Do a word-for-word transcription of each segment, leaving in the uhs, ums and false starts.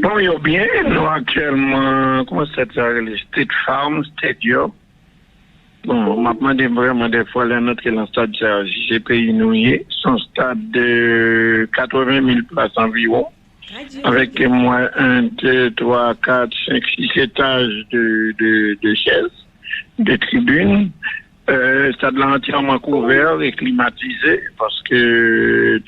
Bon, yo byen, nou aktyèlman, kòman stad sa rele? State Farm Stadium. Bon, m ap mande vrèman dèfwa lè n antre nan stad sa, si se peyi nou ye, se yon stad de katreven mil plas anviwon, avèk mwen, en, de, twa, kat, senk, sis etaj de, de, de chèz, de tribin. Euh, stad la antyèman kouvè e klimatize, paske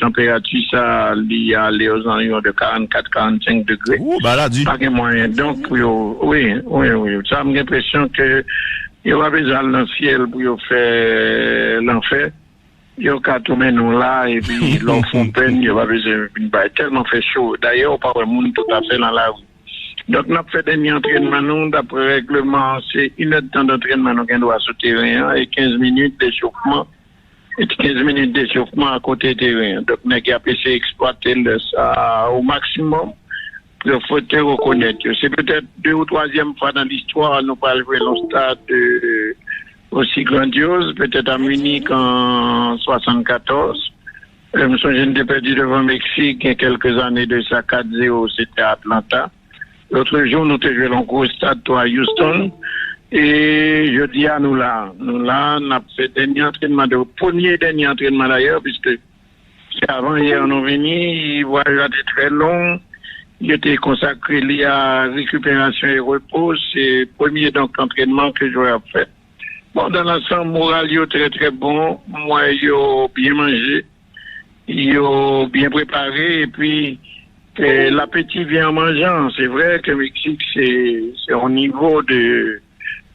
tanperati sa, li ale ozanviwon de karannkat, karannsenk degre. Ou, bagay la di. Pa gen mwayen, donk, pou yo, wi, wi, wi. Sa, m gen enpresyon ke yo pa bezwen al nan syèl pou yo fè lanfè. Yo ka toumen nou la, epi lè w fè yon pèn, yo pa bezwen vin bay. Tèlman fè cho. Dayè, ou pa wè moun toutafè nan lari. Donk, n ap fè dènye antrènman nou, daprè règleman, se inèdtan dantrènman nou gen dwa sou teren an, e kenz minit dechofman, e kenz minit dechofman akote teren an. Donk, nèg y ap eseye eksplwate lè sa o maksimòm pou yo fè rekonèt yo. Se petèt de ou twazyèm fwa nan listwa nou pral jwe nan yon stad, euh, osi grandyoz, petèt a Minik an swasannkatòz. Euh, m sonje n te pèdi devan Meksik gen kèlke zane de sa, kat zewo, se te Atlanta. Lotrejou, nou te jwe nan gwo stad tou a Houston. E jodi a, nou la. Nou la, n ap fè dènye antrènman de, premye e dènye antrènman dayè, piske se avan yè nou vini, vwayaj la te trè long. Yo te konsakre li a rekiperasyon e repo. Se premye, donk, antrènman ke jwè ap fè. Bon, dan lansanm, moral yo trè, trè bon. M wè yo byen manje. Yo byen prepare, epi, eh, lapeti vyen an manjan. Se vre ke Meksik, se, se yon nivo de,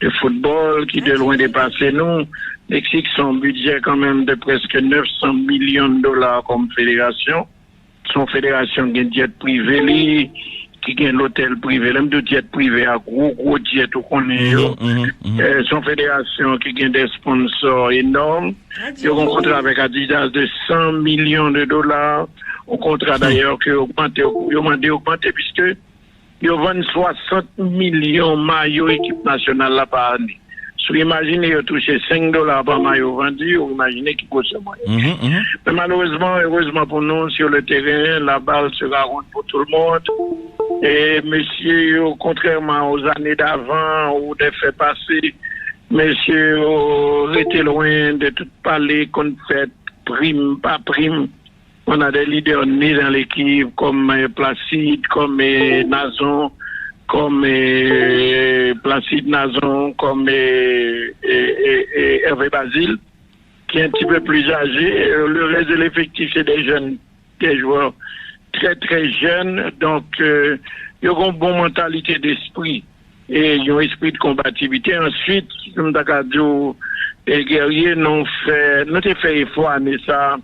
de foutbòl ki de lwen depase nou. Meksik se yon bidjè kanmenm de prèske nèf san milyon dola kòm federasyon. Se yon federasyon ki gen djèt prive li, ki gen lotèl prive. Lè m di w djèt prive a, gwo, gwo djèt ou konnen yo. Eh, se yon federasyon ki gen de sponsò enòm. Yo gen yon kontra avèk Adidas de san milyon de dola. Yon kontra dayè ke yo ogmante, yo mande ogmante, piske yo vann swasant milyon mayo ekip nasyonal la pa ane. Si w imajine yo touche senk dola pa mayo vandi, ou imajine ki gwosè mwayen. Men malerezman, erezman pou nou, sur le terrain, la balle sera ronde pour tout le monde. E mesye yo, kontrèman aux années d'avant ou des faits passés, mesye yo rete lwen de tout pale konn fèt, prim pa prim. On a des leaders nés dans l'équipe, comme, euh, Placide, comme, euh, Nazon, comme, euh, Placide Nazon, comme, euh, euh, euh, euh, Hervé Bazile, qui est un petit peu plus âgé. Euh, le reste de l'effectif, c'est des jeunes, des joueurs très, très jeunes. Donc, euh, yo gen yon bon mantalite d'espri e yon espri de konbativite. Answit, m ta ka di w, e Guerrier, nou fè, nou te fè efò ane sa,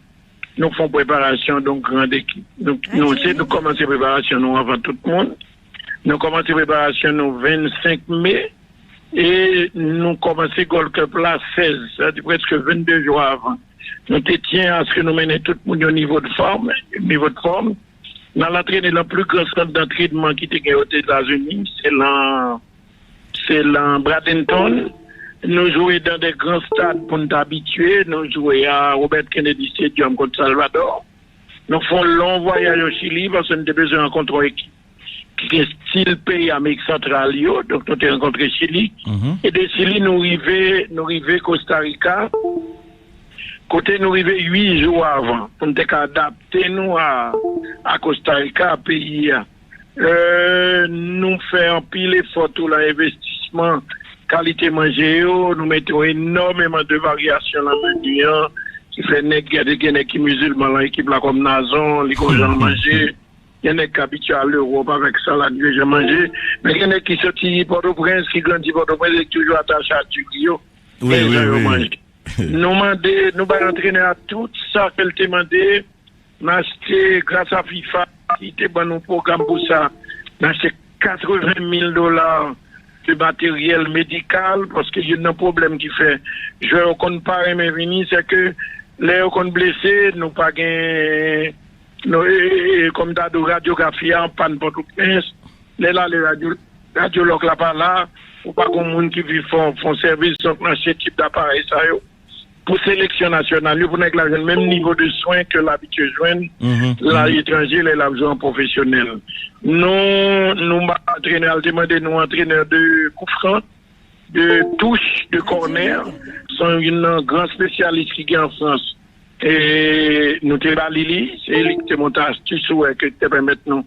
nou fè yon preparasyon de yon gran ekip. Nou, nou, se nou kòmanse preparasyon nou anvan tout moun. Nou kòmanse preparasyon nou vennsenk me e nou kòmanse Gold Cup la sèz, sa di prèske vennde jou avan. Nou te tyen aske nou mennen tout moun yon nivo de fòm, nivo de fòm. N al antrene nan pli gran sant d'antrenman ki te gen Ozetazini, se lan, se lan Bradenton. Nou jwe dan de gran stad pou n t abitye. Nou jwe a Robert Kennedy Stadium kont Salvador. Nou fè yon long vwayaj o Chili paske n te bezwen rankontre yon ekip ki gen stil peyi Amerik Santral yo. Donk, nou te rankontre Chili. E de Chili, nou rive, nou rive Costa Rica, kote nou rive uit jou avan pou n te ka adapte nou a, a Costa Rica, a peyi a. Euh, nou fè anpil efò tou lan envestisman kalite manje yo. Nou mete enòmeman de varyasyon lan meni an, ki fè nèg, gen nèg ki mizilman lan ekip la, kòm Nazon, li gon jan l manje. Gen nèg ki abitye al Ewòp avèk salad, yo jan manje. Men gen nèg ki soti Pòtoprens, ki grandi Pòtoprens, e ki toujou atache a diri yo. Wi, wi, jan yo manje. Nou mande, nou bay antrenè a tout sa ke l te mande. N achte, gras a fifa ki te ban nou pwogram pou sa, n achte katreven mil dola de materyèl medikal, paske youn nan pwoblèm ki fè jwè yo konn pa renmen vini, se ke lè yo konn blese, nou pa gen, nou, e, e, e, kòm ta di w, radyografi a an pàn Pòtoprens, lè l ale, radyo, radyològ la pa la, ou pa gon moun ki vin fè w, fè w sèvis, donk n achte tip daparèy sa yo pou seleksyon nasyonal yo, pou nèg la jwenn menm nivo de swen ke l abitye jwenn la etranje lè l ap jwe an pwofesyonèl. Nou, nou ba antrenè, al te mande nou antrenè de koufran, de touch, de kònè. Se youn nan gran espesyalis ki gen an Frans. E nou te ba li li, se li ki te monte astis ou wè ke te pèmèt nou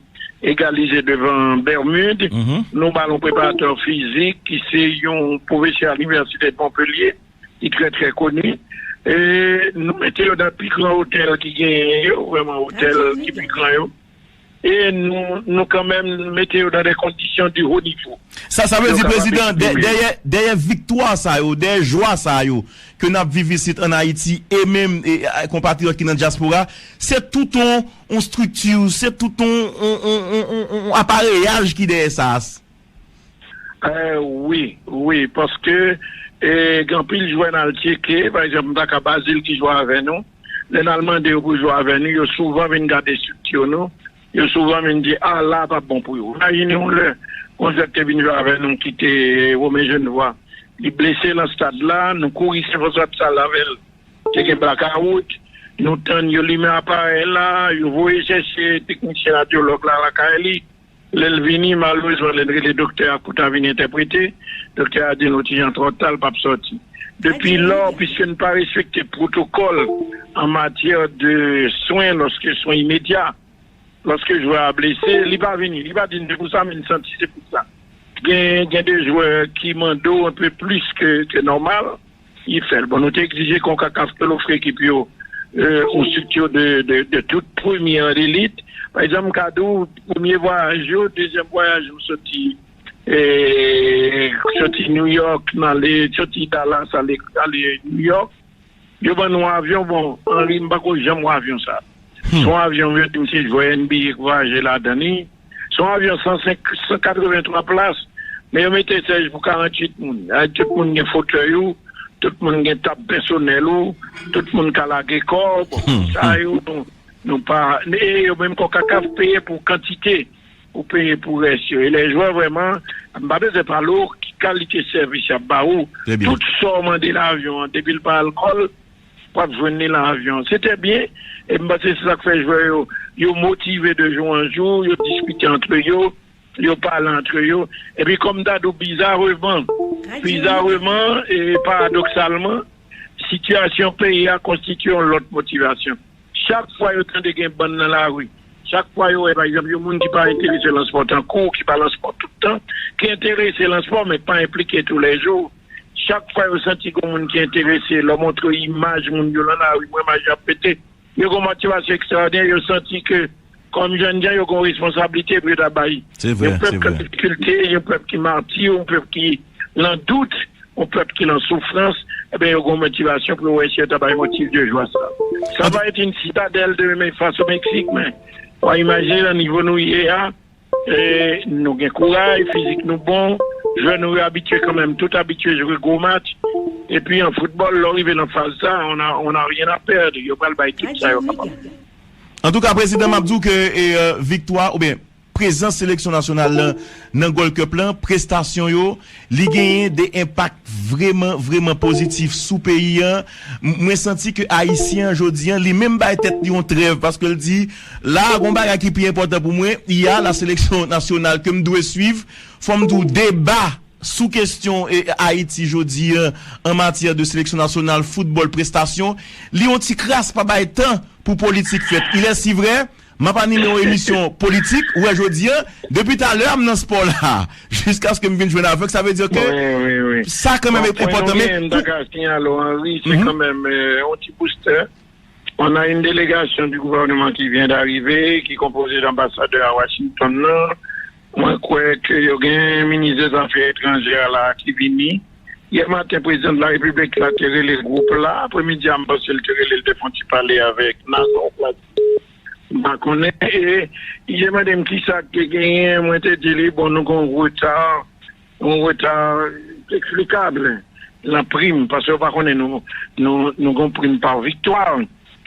egalize devan Bermud. Nou ba l yon preparatè fizik ki se yon pwofesè a Linivèsite de Montpellier, ki trè, trè koni. E nou mete yo nan pi gran otèl ki genyen yo, vrèman otèl ki pi gran yo. E nou, nou kanmenm mete yo nan de kondisyon de ho nivo. Sa, sa vle di, prezidan, dèyè, dèyè viktwa sa yo, dèyè jwa sa yo, ke n ap viv isit ann Ayiti, e menm e, e, konpatriyòt ki nan dyaspora, se tout on, on estrikti, se tout on, on, on, on, on, on apareyaj ki dèyè sa. Wi, wi, paske e, gen anpil jwè n al tcheke, pa egzanp, m ta ka Bazil ki jwe avè nou. Lè n al mande yo pou jwe avè nou, yo souvan vin gade estrikti nou. Yo souvan vin di, a, la p ap bon pou yo. Imajine w lè yon jwè ki te vin jwe avè nou, ki te Romain Genevois. Li blese nan stad la, nou kouri Sen Franswa Lasal avè l. Te gen blakawout, nou tann yo limen aparèy la, yo voye chèche teknisyen radyològ la lakay li. Lè l vini, malerezman, lè n rele doktè a pou ta vin entèprete, doktè a di nou ti jan twò ta, l p ap sòti. Depi lò, piske n pa respekte pwotokòl an matyè de swen, lòske swen imedya, lòske jwè a blese, li pa vini, li pa di n se pou sa, men n santi se pou sa. Gen, gen de jwè ki mande w enpe plis ke, ke nòmal, li fè l. Bon, nou te egzije konkakaf ke l ofri ekip yo e, yon estrikti de, de, de tout premyè lelit. Pa egzanp, m ka di w, premye vwayaj yo, dezyèm vwayaj yo soti, e, soti New York, n ale, soti Dallas, ale, ale New York. Yo ban nou avyon, bon, Henry, m pako janm wè avyon sa. Se yon avyon, yo di m se jwè N B A k vwayaje ladan li. Se yon avyon san senk, san katrevenntwa plas, men yo mete syèj pou karanntuit moun. Ay, tout moun gen fotèy ou, tout moun gen tab pèsonèl ou, tout moun ka lage kò w. Bon, sa yo, nou, nou pa, e yo menm konkakaf peye pou kantite, ou peye pou rès yo. E lè jwè vrèman, m pa bezwen pale w ki kalite sèvis y ap ba ou. Tout sa w mande nan avyon an, depi l pa alkòl, w ap jwenn li nan avyon. Se trè byen, e m panse se sa k fè jwè yo, yo motive de jou an jou, yo diskite antre yo, yo pale antre yo. Epi kòm m ta di w, bizareman, bizareman e paradoksalman, sitiyasyon peyi a konstitye yon lòt motivasyon. Chak fwa yo tande gen bann nan lari, chak fwa yo wè, pa egzanp, yon moun ki pa enterese lan spò tankou w, ki pa lan spò tout tan, ki enterese lan spò, men pa enplike toulèjou, chak fwa yo santi gen yon moun ki enterese, lè w montre yo imaj moun yo lan lari, mwen imaj yo ap pete, yo gen yon motivasyon ekstraòdinè, yo santi ke, kòm jènjan, yo gen yon responsablite pou yo ta bay. Yon pèp k an difikilte, yon pèp ki mati, yon pèp ki lan dout, yon pèp ki lan soufrans, ebyen, yo gen yon motivasyon pou yo wè si yo ta bay motif de jwa sa. Ça va être une citadelle demain face au Mexique, men w a imajine nan nivo nou ye a, e, nou gen kouraj, fizik nou bon, jwè nou yo abitye kanmenm, tout abitye jwe gwo match, epi an foutbòl, lè w rive nan faz sa, on a, on a rien à perdre, yo pral bay tout sa yo kapab. Antouka, prezidan, m ap di w ke e, e, viktwa oubyen prezans seleksyon nasyonal lan nan Gold Cup lan, prestasyon yo, li genyen de enpak vrèman, vrèman pozitif sou peyi an. M- Mwen santi ke Ayisyen an jodi an, li menm bay tèt li yon trèv, paske l di, la a gon bagay ki pi enpòtan pou mwen, il y a la sélection nationale ke m dwe swiv, fò m di w deba sou kesyon e, Ayiti jodi an, an matyè de seleksyon nasyonal foutbòl prestasyon, li yon ti kras pa bay tan pou politik fèt. Il est si vrai, m ap anime yon emisyon politik, ou wè jodi an, depi talè a m nan spò la, jiskaske m vin jwenn avè w, sa vle di ke sa kanmenm enpòtan, men m ta ka siyale w, Henry, se kanmenm e, yon ti boustè. On a une délégation du gouvernement qui vient d'arriver, ki konpoze de anbasadè a Washington nan. Mwen kwè ke yo gen minis de zafè etranjè la ki vini. Yè maten, prezidan de la repiblik la te rele gwoup la. Apremidi a, m panse l te rele, l te fè yon ti pale avèk Nazon Plati. M pa konnen. E li te mande m kisa k te genyen. Mwen te di li, bon, nou gen yon reta yon reta eksplikab lan prim, paske yo pa konnen nou, nou, nou gen yon prim pa viktwa,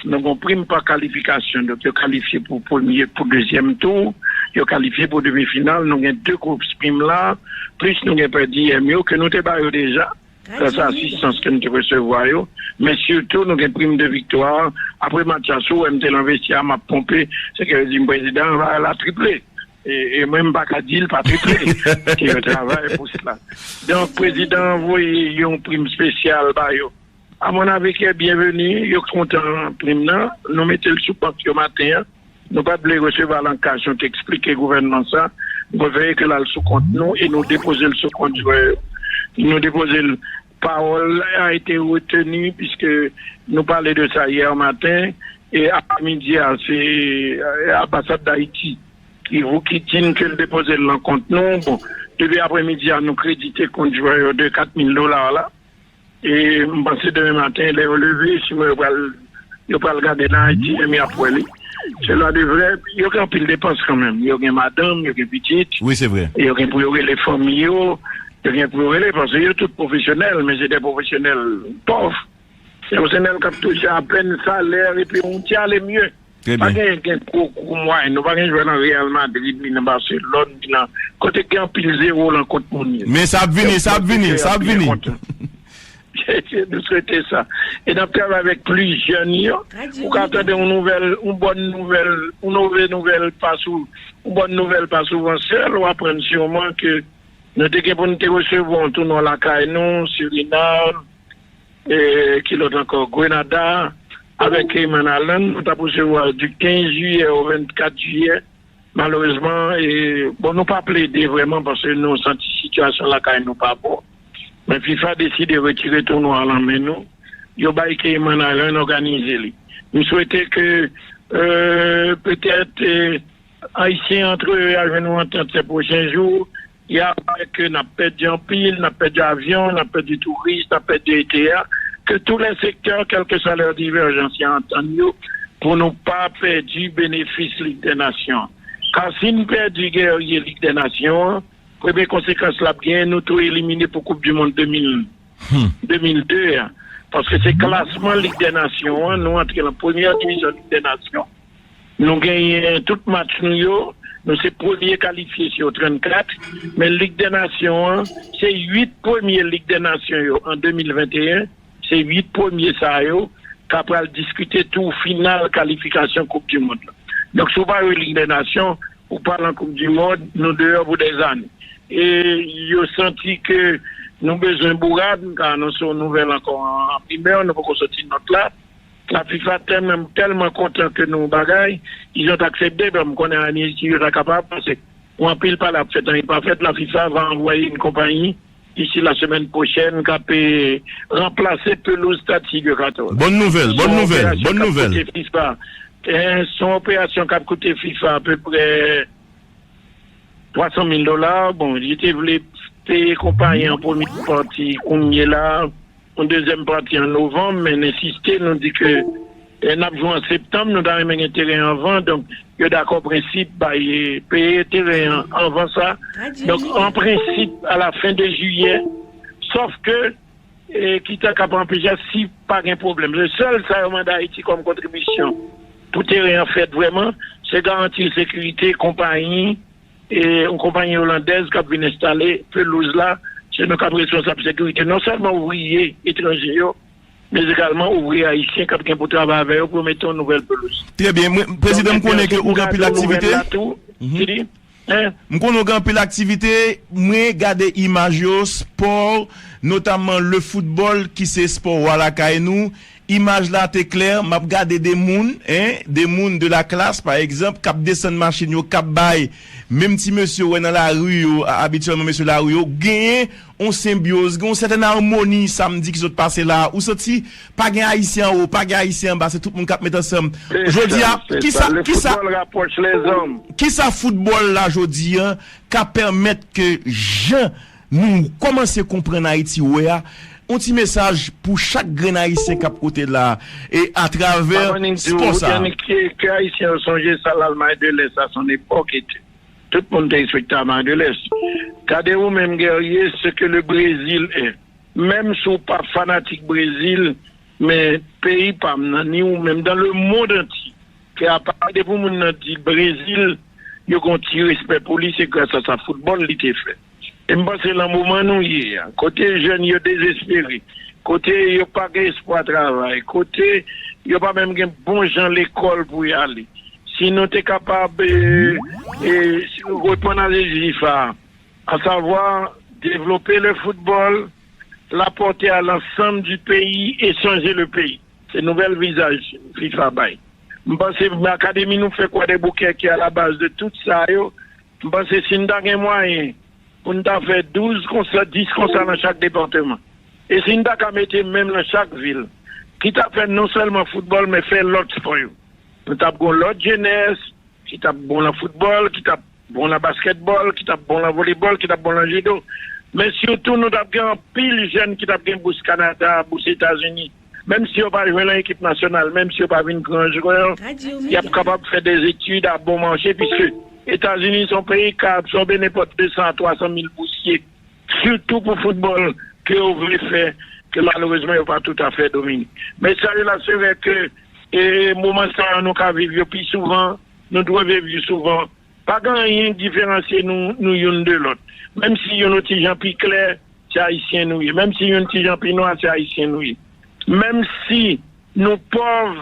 nou gen yon prim pa kalifikasyon. Donk, yo kalifye pou premye, pou dezyèm tou, yo kalifye pou demi final. Nou gen de gwo prim la, plis nou gen pè diyèm yo, ke nou te ba yo deja, gras a asistans ke nou te resevwa yo. Men sitou, nou gen prim de viktwa. Apre match la, si w wè m te lan vestye a, m ap ponpe, se ke yo di m, prezidan, va la triple. E, e mwen, m pa ka di l pa pepe. Ke yo travay pou sila. Donk, prezidan an voye yon prim espesyal ba yo. A mon avi, ke byenveni, yo kontan prim nan. Nou mete l sou kont yo maten an. Nou pa t vle resevwa l an kach, nou te eksplike gouvènman sa. Nou veye ke l al sou kont nou e nou depoze l sou kont jwè yo. Nou depoze l. Parole a été retenue, puisque nou pale de sa yè maten, e apremidi a, se, e, anbasad Dayiti ki vou, ki di n ke l depoze l nan kont nou. Bon, depi apremidi a, nou kredite kont jwè yo de kat mil dola la. E m panse demen maten, lè yo leve, si yo pral, yo pral gade nan Ayiti, men y ap wè li. Sela de vrè, yo gen anpil depans kanmenm. Yo gen madanm, yo gen pitit, Wi, se vre. Yo gen pou yo rele fanmi yo, yo gen pou yo rele, paske yo tout pwofesyonèl, men se de pwofesyonèl pòv. Se pwofesyonèl k ap touche apèn salè, epi yon ti ale mye. Trè Pa byen. gen, gen gwo, gwo mwayen. Nou pa gen jwè nan Real Madrid, ni nan Barcelone, ni nan, kote gen anpil zewo lan kont moun yo. Men sa ap vini, sa ap vini, sa ap vini. Nou swete sa. E n ap travay avèk plis jèn yo. Ou ka tande yon nouvèl, yon bòn nouvèl, yon move nouvèl pa sou, yon bòn nouvèl pa souvan sèl. Ou aprann siman ke nou te gen pou nou te resevwa yon tounwa lakay nou, Surinam, e, ki lòt ankò, Grenada, avèk Cayman Island, nou t ap resevwa di kenz jiyè o vennkat jiyè. Malerezman, e, bon, nou pa plede vrèman paske nou santi sitiyasyon lakay nou pa bon. Men fifa deside retire tounwa a nan men nou. Yo bay Cayman Island òganize li. M swete ke, e, petèt, e, Ayisyen antre yo, y a jwenn yon antant se pwochen jou. Y a wè ke n ap pèdi anpil, n ap pèdi avyon, n ap pèdi touris, n ap pèdi etcetera. Ke tou lè sektè, kèlkeswa lè divèjans, y a antann yo pou nou pa pèdi benefis Lig dè Nasyon an. Ka si n pèdi Guerrier Lig dè Nasyon an, premye konsekans l ap genyen, nou tou elimine pou Koup di Mond de mil, de mil de a. Paske se klasman Lig dè Nasyon an, nou antre nan premyè divizyon Lig dè Nasyon. Nou genyen tout match nou yo, nou se premye kalifye sou trannkat, men Lig dè Nasyon an, se uit premye Lig dè Nasyon yo an de mil venteyen, se uit premye sa yo ka pral diskite tou final kalifikasyon Koup di Mond la. Donk, si w pa jwe Lig dè Nasyon, ou pa lan Koup di Mond, nou deyò pou dèzane. E yo santi ke nou bezwen bourad, m ka anonse yon nouvèl ankò an, an primè, nou poko soti nòt la. La fifa tèlman, tèlman kontan ke nou bagay, ils ont accepté, ben, m konnen anyen ki yo ta kapab, paske pou anpil pale ap fèt, anyen pa fèt, la fifa va anvoye yon konpayi d'ici la semaine prochaine k ap, eh, ranplase pelouz Stade Sylvio Cator. Bòn nouvèl, bòn nouvèl, bòn nouvèl. Se yon operasyon k ap koute fifa, eh, se yon operasyon k ap koute fifa apeprè twa san mil dola. Bon, li te vle peye konpayi an premye pati kounye la, yon dezyèm pati an novanm, men n ensiste, nou di ke, eh, n ap jwe an septanm, nou ta renmen gen teren anvan, donk yo dakò prensip bay, eh, peye teren an anvan sa. Donk, an prensip, a la fen de jiyè, sòf ke, eh, ki ta ka pa anpeche si pa gen pwoblèm. Se sèl sa yo mande Ayiti kòm kontribisyon pou teren an fèt vrèman, se garanti sekirite konpayi, e yon konpayi olandèz k ap vin enstale pelouz la, se nou k ap responsab sekirite non sèlman ouvriye etranje yo, men egalman ouvriye ayisyen k ap gen pou travay avè yo pou yo mete yon nouvèl pelouz. Trè byen. Mwen, prezidan, m konnen ke ou gen anpil aktivite. Ki di, hein? M konnen ou gen anpil aktivite. Mwen gade imaj yo, spò, notamman le football, ki se spò wa lakay nou. Imaj la te klè, m ap gade de moun, en, de moun de la klas, pa egzanp, k ap desann machin yo, k ap bay, menm ti mesye w wè nan lari yo, a- abityèlman mesye lari yo, genyen yon senbyoz, gen yon sètèn amoni samdi ki sot pase la. Ou santi pa gen Ayisyen anwo, pa gen Ayisyen anba, se tout moun k ap met ansanm. Jodi a, kisa, kisa, kisa foutbòl la jodi a ka pèmèt ke jan nou kòmanse konprann Ayiti wè a, yon ti mesaj pou chak grenn Ayisyen k ap koute la, e atravè spò sa a. Ke, ke Ayisyen yo sonje sa, Lalmay de Lès, à son époque, était. Tout moun te respekte Lalmay de Lès. Gade ou menm, Guerrier, ce que le Brésil est. Menm si w pa fanatik Brezil, men peyi pa m nan, ni ou menm, dans le monde entier, ke apa depi moun nan di Brezil, yo gen yon ti respè pou li, se gras a sa foutbòl li te fè. E m panse lan moman nou ye a, kote jèn yo dezespere, kote yo pa gen espwa travay, kote yo pa menm gen bon jan lekòl pou y ale, Si nou te kapab e, e, reponn a dezi FIFA, à savoir développer le football, l'apporter à l'ensemble du pays et changer le pays. Se nouvèl vizaj FIFA bay. M panse akademi nou fè Kwadèboukè ki a la baz de tout sa yo. M panse si n ta gen mwayen pou n ta fè douz konsa, dis konsa nan chak depatman. E si n ta ka mete menm nan chak vil, ki ta fè non sèlman foutbòl, men fè lòt spò yo. Nou t ap gon lòt jenès ki t ap bon nan foutbòl, ki t ap bon nan baskètbòl, ki t ap bon nan volebòl, ki t ap bon nan jido. Men sitou, nou t ap gen anpil jèn ki t ap gen bous Kanada, bous Etazini. Menm si yo pa jwe nan ekip nasyonal, menm si yo pa vin gran jwè, y ap kapab fè de etid a bon mache, piske Etazini se yon peyi k ka absòbe nenpòt de san a twa san mil bousye, sitou pou foutbòl ke yo vle fè, ke malerezman yo pa toutafè domine. Men sa yo la, se vre ke e, moman sa yo nou ka viv yo pi souvan, nou dwe viv yo souvan. Pa gen anyen k diferansye nou, nou youn de lòt. Menm si youn yon ti jan pi klè, se Ayisyen nou ye. Menm si youn ti jan pi nwa, se Ayisyen nou ye. Menm si nou pòv,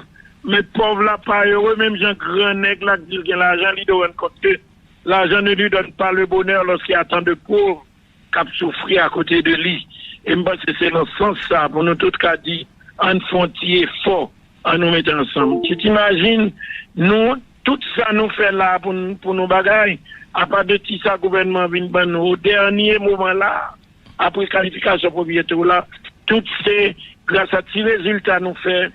men pòv la pa ere, menm jan gran nèg la k di l gen lajan, li dwe rann kont ke l'argent ne lui donne pas le bonheur lorsqu'il y a tant de pauvres k ap soufri akote de li. E m panse se nan sans sa pou nou tout ka di, ann fè yon ti efò, ann nou mete ansanm. Tu t'imagines, nou, tout sa nou fè la pou, n- pou nou bagay, apa de ti sa gouvènman vin ban nou o dènye moman la, apre kalifikasyon premye tou la, tout se gras a ti rezilta nou fè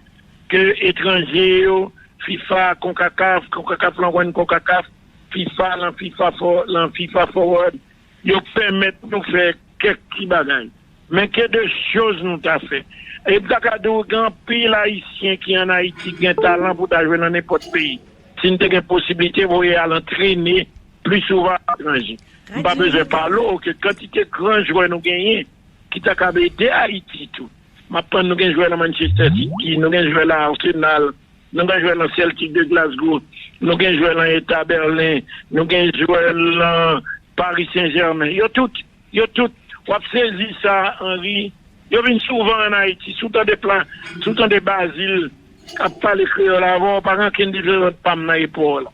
ke etranje yo, FIFA, konkakaf, konkakaf lan wè n konkakaf, FIFA, lan FIFA, for, lan FIFA Forward, yo pèmèt nou fè kèk ti bagay. Men ke de choz nou ta fè. E m ta ka di w, gen anpil Ayisyen ki ann Ayiti ki gen talan pou ta jwe nan nenpòt peyi. Si n te gen posiblite voye al antrene pli souvan aletranje. M pa bezwen pale w ke kantite gran jwè nou genyen ki ta kab ede Ayiti tou. M ap tann nou gen jwè nan Manchester City, nou gen jwè nan Arsenal, nou gen jwè nan Celtic de Glasgow, nou gen jwè nan Hertha Berlin, nou gen jwè nan Paris Saint-Germain. Yo tout, yo tout, w ap sezi sa, Henry. Yo vin souvan ann Ayiti, si w tande plan, si w tande Bazil k ap pale kreyòl avè w, pa gen ankenn diferans ant pa m nan epa w la.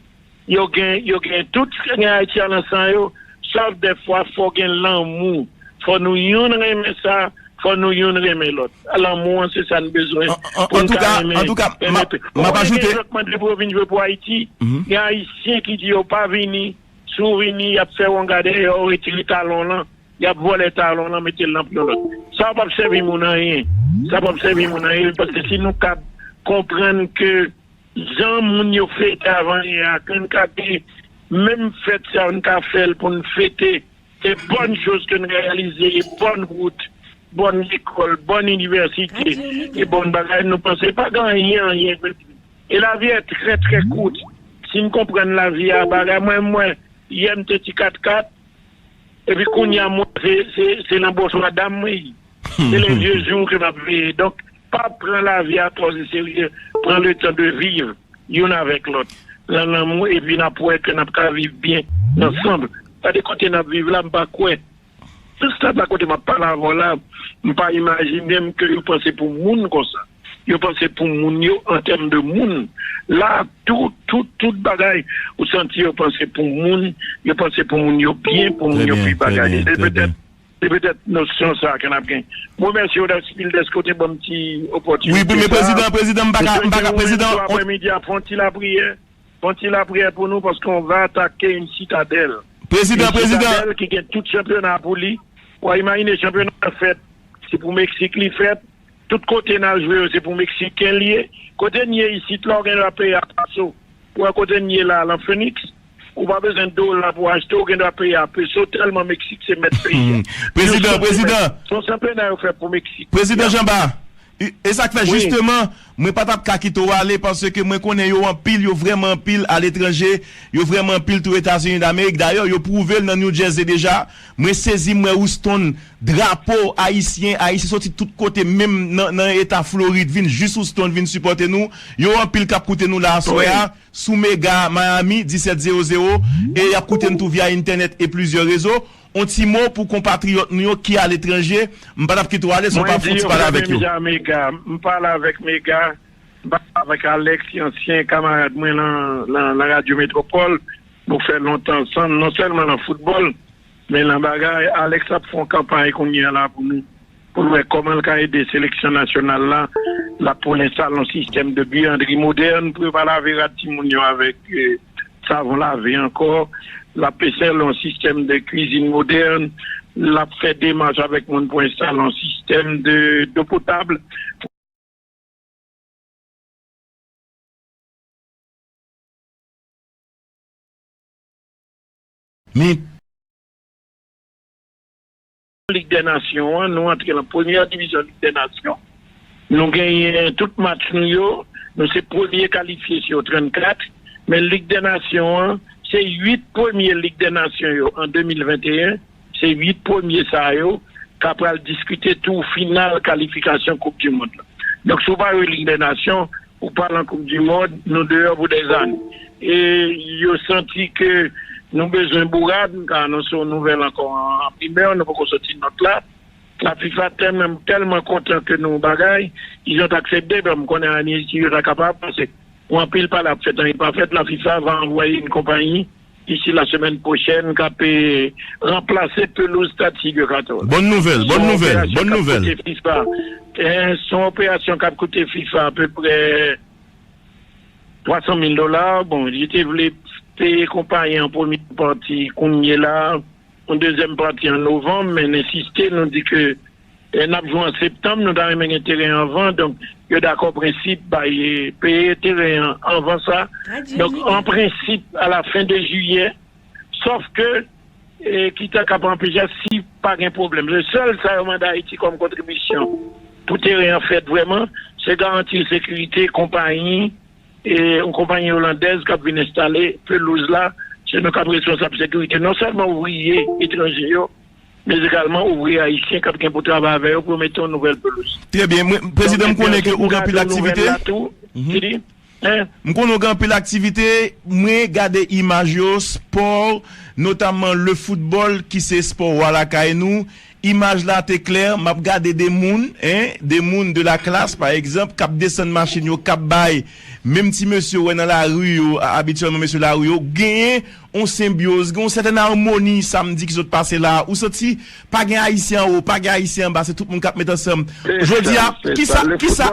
Yo gen, yo gen tout sa gen Ayiti a nan san yo, sòf dèfwa fò gen lanmou. Fò nou youn renmen sa, fò nou youn renmen lòt. Lanmou an, se sa n bezwen pou n ka renmen, renmen peyi. Ou konnen gen jwè k mande pou yo vin jwe pou Ayiti, gen Ayisyen ki di yo pa vini, si w vini, y ap fè w anga dèyè w, retire talon w lan, y ap vòlè talon w lan, mete l nan pye yon lòt. Sa p ap sèvi moun anyen. Sa p ap sèvi moun anyen, paske si nou kab konprann ke jan moun yo fete avan yè a, ke n ka gen menm fèt sa yo, n ka fè l pou n fete e bòn choz ke n reyalize, e bòn wout, bòn lekòl, bòn inivèsite, e bòn bagay, nou panse pa gen anyen, anyen. E lavi a trè, trè kout. Si n konprann lavi a, bagay, mwen, mwen, yè m te ti kat kat, epi kounye a, mwen, se, se, se nan bòs madanm mwen ye. Se les vieux jours ke m ap veye. Donk, pa pran lavi a twò serye. Pran le tan de viv youn avèk lòt. Lan lanmou, epi n ap wè ke n ap ka viv byen ansanm. Gade kote n ap viv la, m pa kwè. Jis la, kote m ap pale avè w la, m pa imajine m ke yo panse pou moun konsa. Yo panse pou moun yo an tèm de moun. La, tout, tout, tout bagay, ou santi yo panse pou moun, yo panse pou moun yo byen, pou moun yo pi bagay. Se petèt, se petèt nosyon sa ke n ap gen. Mwen remèsye w anpil dèske w te ban m ti opòtinite sa. Wi, men prezidan, prezidan, m pa ka, m pa ka, prezidan, aprèmidi a, fè yon ti lapriyè. Fè yon ti lapriyè pou nou, paske on va attaquer une citadelle. Prezidan, prezidan. Yon sitadèl ki gen tout chanpyona pou li. W a imajine chanpyona a fèt, se pou Meksik li fèt. Tout kote n al jwe yo, se pou Meksiken li ye. Kote n ye isit la, w gen dwa peye a peso. Ou wè kote n ye la, lan Phoenix, ou pa bezwen dola pou achte, w gen dwa peye a peso, tèlman Meksik se mèt peyi a. Prezidan, prezidan. Se yon chanpyona yo fè pou Meksik. Prezidan Jean Bart, e, e sa k fè jisteman, mwen pa t ap ka kite w ale, paske mwen konnen yo anpil, yo vrèman anpil aletranje, yo vrèman anpil tou Etazini Damerik. Dayè, yo pwouve l nan New Jersey deja. Mwen sezi, m wè Houston, drapo ayisyen, ayisyen soti tout kote, menm nan, nan eta Florid, vin jis Houston, vin sipòte nou. Yo anpil k ap koute nou la aswè a, sou Mega Miami, disèt zewo zewo, e y ap koute n tou via entènèt e plizyè rezo. On ti mo pou konpatriyòt nou yo ki aletranje, m pa t ap kite w ale san w pa fè on ti pale avèk yo. Mwen di yo fè menm jan Mega, m pale avèk Mega, M pale avèk Alex, ki ansyen kamarad mwen nan, nan, nan Radyo Metwopòl. Nou fè lontan ansanm, non sèlman nan foutbòl, men nan bagay. Alex ap fè yon kanpay kounye a la pou nou, pou l wè kòman l ka ede seleksyon nasyonal la. L ap pou l enstale yon sistèm de biyadri modèn, pou yo pa lave rad timoun yo avèk, eh, savon lave ankò. L ap enstale yon sistèm de kwizin modèn. L ap fè demach avèk moun pou enstale yon sistèm de, dlo potab. Men Lig dè Nasyon an, nou antre nan premyè divizyon Lig dè Nasyon. Nou genyen tout match nou yo. Nou se premye kalifye sou trannkat. Men Lig dè Nasyon an, se uit premye Lig dè Nasyon yo an de mil venteyen. Se uit premye sa yo k ap pral diskite tou final kalifikasyon Koup di Mond la. Donk, si w pa jwe Lig dè Nasyon, ou pa nan Koup di Mond, nou deyò pou dèzane. E yo santi ke nou bezwen bourad, m ka anonse yon nouvèl ankò an, an primè, nou poko soti nòt la. La fifa tèlman, tèlman kontan ke nou bagay, ils ont accepté, ben, m konnen anyen si yo ta kapab, paske pou anpil pale ap fèt, anyen pa fèt, la fifa va anvoye yon konpayi d'ici la semaine prochaine k ap, eh, ranplase pelouz Stade Sylvio Cator la. Bòn nouvèl, bòn nouvèl, bòn nouvèl. Se yon operasyon k ap koute fifa, eh, se yon operasyon k ap koute fifa apeprè twa san mil dola. Bon, yo te vle peye konpayi an premye pati kounye la, yon dezyèm pati an novanm, men n ensiste, nou di ke, eh, n ap jwe an septanm, nou ta renmen gen teren anvan, donk yo dakò prensip bay, eh, peye teren an anvan sa. Donk, an prensip, a la fen de jiyè, sòf ke, eh, ki ta ka pa anpeche si pa gen pwoblèm. Se sèl sa yo mande Ayiti kòm kontribisyon pou teren an fèt vrèman, se garanti sekirite konpayi, e yon konpayi olandèz k ap vin enstale pelouz la, se nou k ap responsab sekirite non sèlman ouvriye etranje yo, men egalman ouvriye ayisyen k ap gen pou travay avè yo pou yo mete yon nouvèl pelouz. Trè byen. Mwen, prezidan, m konnen ke ou gen anpil aktivite. Ki di? M konnen ou gen anpil aktivite. Mwen gade imaj yo, spò, notamman le foutbòl, ki se spò wa lakay nou. Imaj la te klè, m ap gade de moun, en, de moun de la klas, pa egzanp, k ap desann machin yo, k ap bay menm ti mesye w wè nan lari yo, a-, abityèlman mesye lari yo, genyen yon senbyoz, gen yon sètèn amoni samdi ki sot pase la. Ou santi pa gen Ayisyen anwo, pa gen Ayisyen anba, se tout moun k ap met ansanm. Jodi a, kisa, kisa,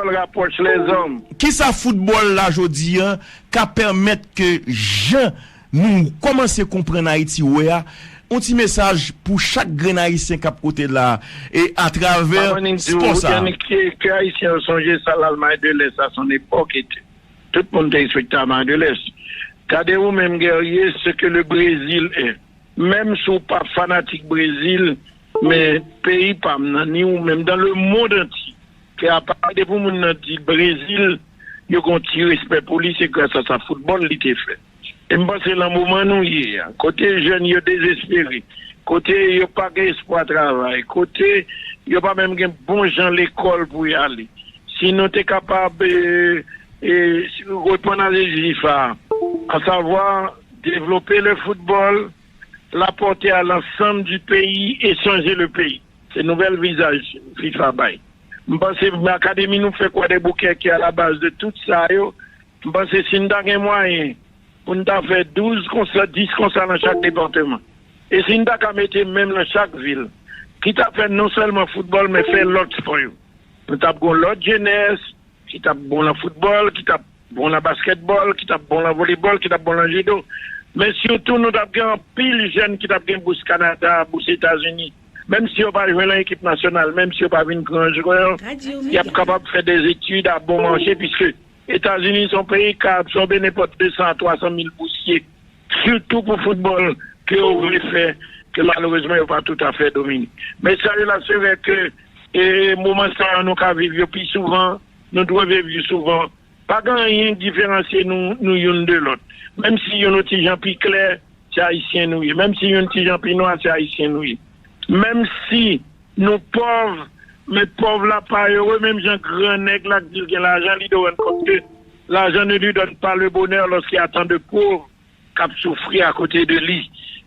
kisa foutbòl la jodi a ka pèmèt ke jan nou kòmanse konprann Ayiti wè a, yon ti mesaj pou chak grenn Ayisyen k ap koute la, e atravè spò sa a. Ke, ke Ayisyen yo sonje sa, Lalmay de Lès, à son époque, était. Tout moun te respekte Lalmay de Lès. Gade ou menm, Guerrier, ce que le Brésil est. Menm si w pa fanatik Brezil, men peyi pa m nan, ni ou menm, dans le monde entier, ke apa depi moun nan di Brezil, yo gen yon ti respè pou li, se gras a sa foutbòl li te fè. E m panse lan moman nou ye a, kote jèn yo dezespere, kote yo pa gen espwa travay, kote yo pa menm gen bon jan lekòl pou y ale, si nou te kapab, e, e, reponn a dezi FIFA a, à savoir développer le football, l'apporter à l'ensemble du pays et changer le pays. Se nouvèl vizaj FIFA bay. M panse akademi nou fè Kwadèboukè ki a la baz de tout sa yo, m panse si n ta gen mwayen pou n ta fè douz konsa, dis konsa nan chak depatman, e si n ta ka mete menm nan chak vil, ki ta fè non sèlman foutbòl, men fè lòt spò yo, nou t ap gen yon lòt jenès ki t ap bon lan foutbòl, ki t ap bon lan baskètbòl, ki t ap bon lan volebòl, ki t ap bon lan jido. Men sitou, nou t ap gen anpil jèn ki t ap gen bous Kanada, bous Etazini. Menm si yo pa jwe lan ekip nasyonal, menm si yo pa vin gran jwè, y ap kapab fè de etid a bon mache, piske Etazini se yon peyi k ap absòbe nenpòt de san a twa san mil bousye, sitou pou foutbòl ke yo vle fè, ke malerezman yo pa toutafè domine. Men sa yo la, se vre ke, e, moman sa yo nou ka viv yo pi souvan, nou dwe viv yo souvan. Pa gen anyen k diferansye nou, nou youn de lòt. Menm si youn yon ti jan pi klè, se ayisyen nou ye. Menm si youn ti jan pi nwa, se ayisyen nou ye. Menm si nou pòv, men pòv la pa ere, menm jan gran nèg la k di l gen lajan, li dwe rann kont ke l'argent ne lui donne pas le bonheur lorsqu'il y a tant de pauvres k ap soufri akote de li.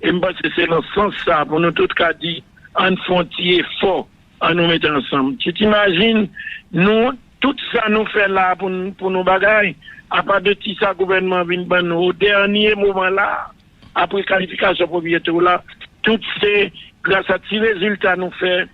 E m panse se nan sans sa pou nou tout ka di, ann fè yon ti efò, ann nou mete ansanm. Tu t'imagines, nou, Tout sa nou fè la pou n- pou nou bagay, apa de ti sa gouvènman vin ban nou o dènye moman la, apre kalifikasyon premye tou la, tout se gras a ti rezilta nou fè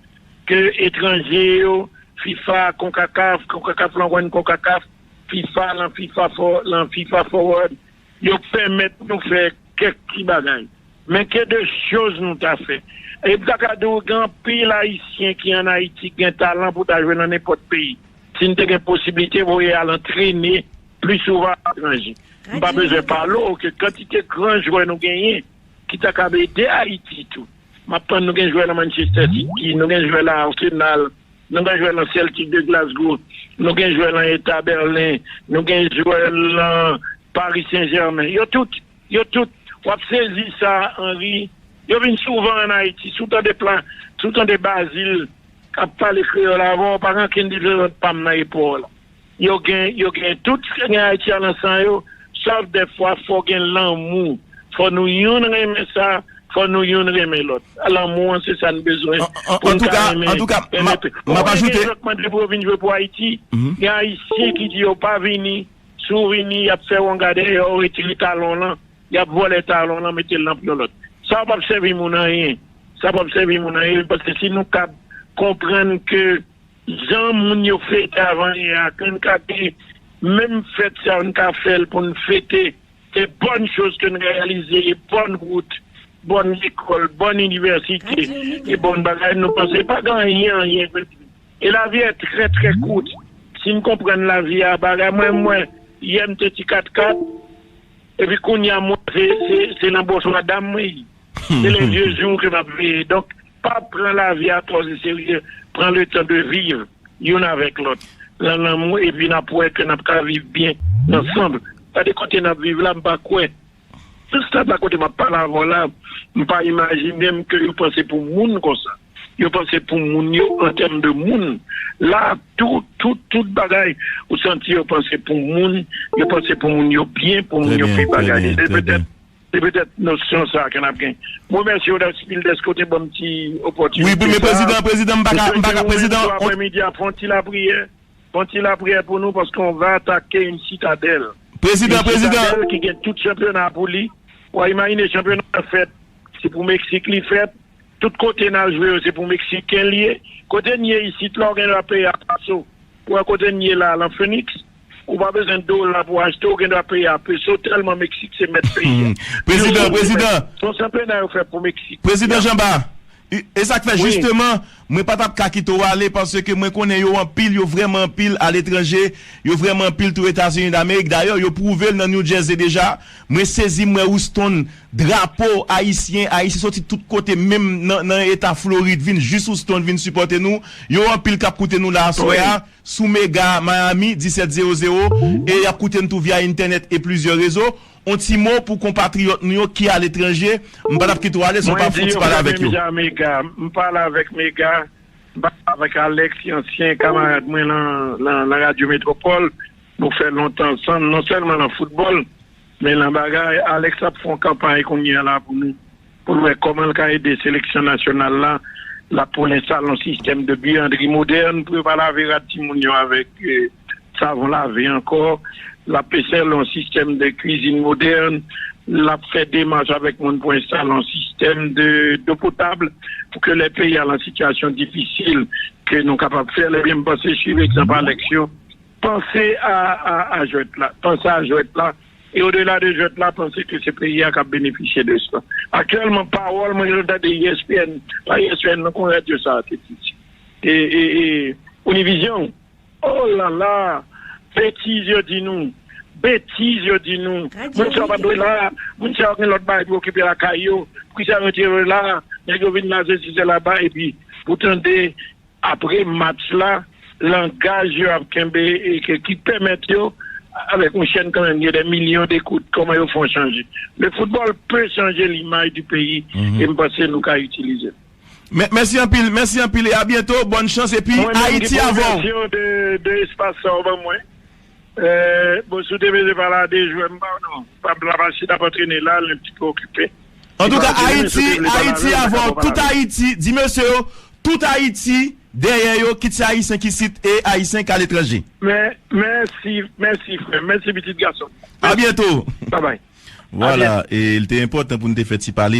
ke etranje yo, fifa, konkakaf, konkakaf lan wann konkakaf, fifa, lan fifa for- lan fifa forward, yo pèmèt nou fè kèk ti bagay. Men ke de choz nou ta fè. E m ta ka di w gen anpil ayisyen ki ann Ayiti ki gen talan pou ta jwe nan nenpòt peyi. Si n te gen posiblite voye al antrene pli souvan aletranje. M pa bezwen pale w ke kantite gran jwè nou genyen ki ta kab ede Ayiti tou. M ap tann nou gen jwè lan Manchester City, nou gen jwè lan Arsenal, nou gen jwè lan Celtic de Glasgow, nou gen jwè lan Eta Bèlen, nou gen jwè lan Paris Saint-Germain. Yo tout, yo tout, w ap sezi sa, Henry. Yo vin souvan ann Ayiti. Si w tande plan, si w tande Bazil k ap pale kreyòl avè w, pa gen okenn diferans ant pa m nan e pa w la. Yo gen, yo gen tout sa gen Ayiti a nan san yo, sòf dèfwa fò gen lanmou. Fò nou youn renmen sa, fò nou youn renmen lòt. Lanmou an, se sa n bezwen pou n ka renmen, renmen peyi. Antouka, antouka, m ap ajoute. Ou konnen gen jwè k mande pou yo vin jwe pou Ayiti. Gen Ayisyen ki di yo pa vini. Si w vini, y ap fè w anga dèyè, w retire talon w lan, y ap vòlè talon w lan, mete l nan pye yon lòt. Sa p ap sèvi moun anyen. Sa p ap sèvi moun anyen, paske si nou kab konprann ke jan moun yo fete avan yè a, ke n ka gen menm fèt sa, n ka fè l pou n fete de bòn choz ke n reyalize, e bòn wout, bòn lekòl, bòn inivèsite, e bòn bagay, nou panse pa gen anyen, anyen. E lavi a trè, trè kout. Si n konprann lavi a, bagay, mwen, mwen, yè m te ti kat kat, epi kounye a, mwen, se, se, se nan bòs madanm mwen ye. Se les vieux jours ke m ap veye. Donk, pa pran lavi a twò serye. Pran le tan de viv youn avèk lòt. Lan lanmou, epi n ap wè ke n ap ka viv byen ansanm. Gade kote n ap viv la, m pa kwè. Tout sa la kote m ap pale avè w la, m pa imajine m ke yo panse pou moun konsa. Yo panse pou moun yo an tèm de moun. La, tout, tout, tout bagay, ou santi yo panse pou moun, yo panse pou moun yo byen, pou moun yo pi bagay. Se petèt, se petèt nosyon sa ke n ap gen. M remèsye w anpil dèske w te ban m ti opòtinite sa. Wi, men prezidan, prezidan, m pa ka, m pa ka, prezidan, aprèmidi a, fè yon ti lapriyè. Fè yon ti lapriyè pou nou, paske on va atake yon sitadèl. Prezidan, prezidan. Yon sitadèl ki gen tout chanpyona pou li. W a imajine chanpyona an fèt, se pou Meksik li fèt. Tout kote n al jwe yo, se pou Meksiken li ye. Kote n ye isit la, w gen dwa peye a paso. Ou wè kote n ye la, lan Phoenix, ou pa bezwen dola pou achte, ou gen dwa peye a peso, tèlman Meksik se mèt peyi a. Prezidan, prezidan. Se yon chanpyona yo fè pou Meksik. Prezidan Jean Bart, e, e sa k fè jisteman, mwen pa t ap ka kite w ale, paske mwen konnen yo anpil, yo vrèman anpil aletranje, yo vrèman anpil tou Etazini Damerik. Dayè, yo pwouve l nan New Jersey deja. Mwen sezi, m wè Houston, drapo ayisyen, Ayisyen soti tout kote, menm nan, nan eta Florid, vin jis Houston, vin sipòte nou. Yo anpil k ap koute nou la aswè a, sou Mega Miami, disèt zewo zewo, e y ap koute n tou via entènèt e plizyè rezo. On ti mo pou konpatriyòt nou yo ki aletranje, m pa t ap kite w ale san w pa fè on ti pale avèk yo. Mwen di yo fè menm jan Mega, m pale avèk Mega, m pale avèk Alex, ki ansyen kamarad mwen lan, lan, lan Radyo Metwopòl. Nou fè lontan ansanm, non sèlman lan foutbòl, men lan bagay. Alex ap fè yon kanpay kounye a la pou nou, pou l wè kòman l ka ede seleksyon nasyonal la. L ap pou l enstale yon sistèm de biyadri modèn pou yo pa lave rad timoun yo avèk, eh, savon lave ankò. L ap enstale yon sistèm de kwizin modèn. L ap fè demach avèk moun pou enstale yon sistèm de, dlo potab pou ke lè peyi a lan sitiyasyon difisil, ke nou kapab fè l. Ebyen, m panse swiv egzanp Alex yo. Panse a, a, a jwèt la. Panse a jwèt la. E odela de jwèt la, panse ke se peyi a k ap benefisye de sa. Aktyèlman, pawòl, mwen, yo tande E S P N, pa E S P N, non, kon radyo sa a te di. E, e, e, Univision. Oh la la! Betiz yo di nou. Betiz yo di nou. Moun sa yo pa dwe la. Moun sa yo gen lòt bagay pou okipe lakay yo. Poukisa yo retire yo la? Nèg yo vin la, sesi, sela, epi pou tande apre match la, langaj yo ap kenbe e ke, ki pèmèt yo, avèk yon chèn kanmenm, gen dè milyon dekout, kòman yo fè yon chanje. Le football peut changer l'image du pays, e m panse nou ka itilize l. Mè-, mèsi anpil, mèsi anpil e a byento, bòn chans epi Ayiti avè w. Mwen menm ki pwofesyon de, de espas sa w ban mwen. Eh, bon, si w te bezwen pale a de jwè, m pa, non, pa, pa, pa, si n ap antrene la, l enpti okipe. Antouka, Ayiti, Ayiti avè w, tout Ayiti, di mesye yo, tout Ayiti, dèyè yo, kit se ayisyen ki isit e ayisyen k aletranje. Men, mèsi, mèsi frè, mèsi pitit gason. A byento. Babay. Vwala, e li te enpòtan pou nou te fè ti pale.